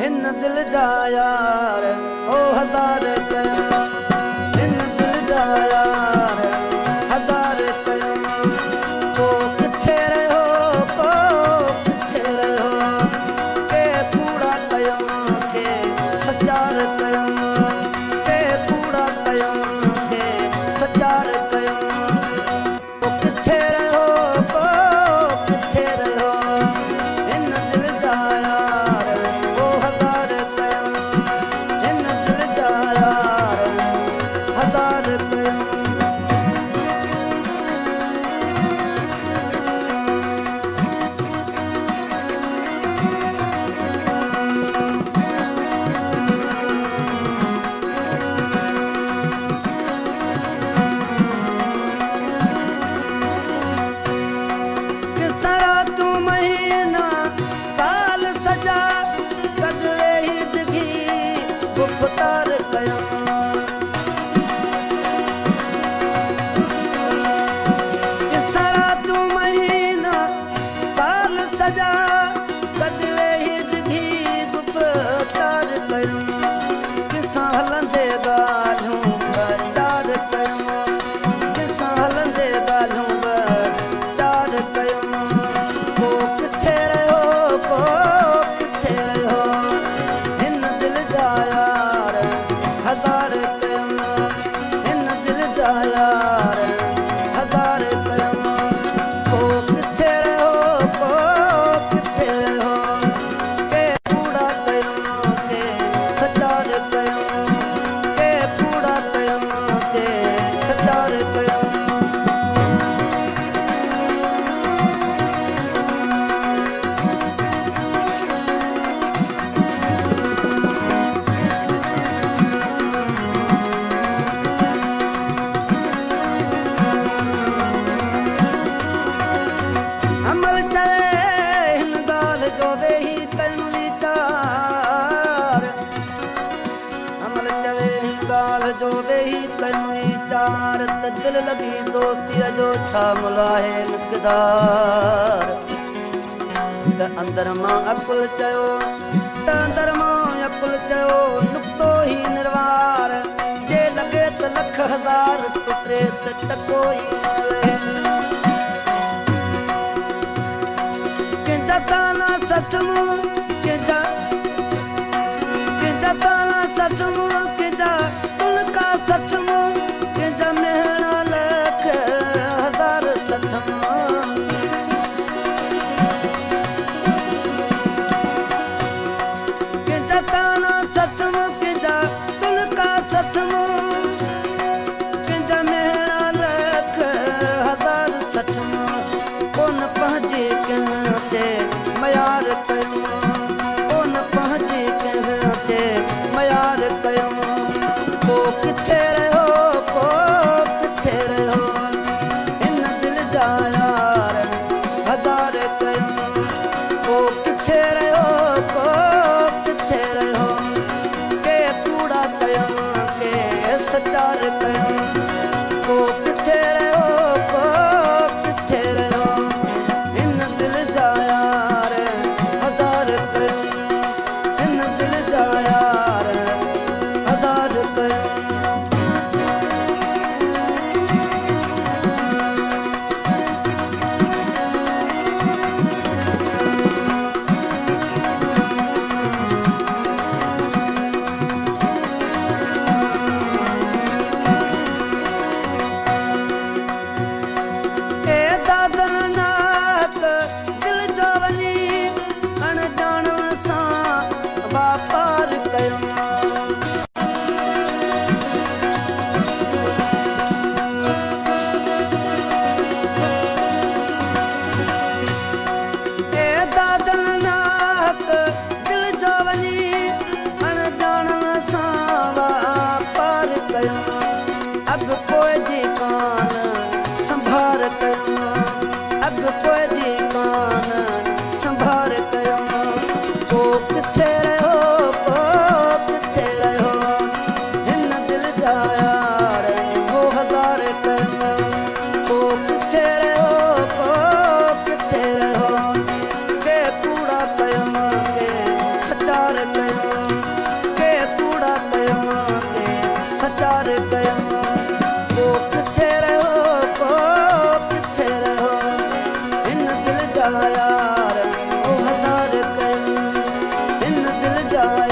हिन दिल जा यार ओ हज़ार कयम, हिन दिल जा यार हज़ार कयम। को किथे रहियो, को किथे रहियो, के कूड़ा कयम के सचार कयम, के कूड़ा कयम के सचार कयम। को किथे रहियो, को किथे रहियो, हिन दिल जा यार ओ हज़ार कयम, हिन दिल जा यार हज़ार कयम। तू महीना साल सजा कद वेही डिघी गुफ़्तार कयम। सारा तू महीना साल सजा कद वेही डिघी गुफ़्तार कयम। किसां हलंदे ॻाल्हियूं ॿ चार कयम, किसां हलंदे ॻाल्हियूं ॿ चार कयम। को किथे रहियो, को किथे रहियो, हिन दिल जा यार हज़ार कयम, हिन दिल जा यार हज़ार कयम। को किथे रहियो, को किथे रहियो, के कूड़ा कयम के सचार कयम, के कूड़ा कयम के सचार कयम। अमल चवे हिन ॻाल्हि जो वेही कयूं वीचार, अमल चवे हिन ॻाल्हि जो वेही कयूं वीचार। त दिल लॻी दोस्तीअ जो छा मुल आहे मिक़दार। त अंदर मां अकुल चयो, त अंदर मां अकुल चयो, नुक़्तो ई निरवार। जे लॻे त लख हज़ार, टुटे त टको ई न लहे। कंहिंजा ताना सठ मूं, कंहिंजा ताना सठ मूं, कंहिंजा तुलका सठ मूं, कंहिंजा मेहणा लख हज़ार सठ मूं। कंहिंजा ताना सठ मूं, कंहिंजा तुलका सठ मूं, कंहिंजा मेहणा लख हज़ार सठ मूं। कोन पंहिंजे कंहिं ते मयार कयूं, ڪيم، ڪي ڪوڙا ڪيم، ڪي سچار ڪيم. ڪو ڪٿي رهيو، ڪو ڪٿي رهيو، هن دل جا يار او هزار ڪيم، هن دل جا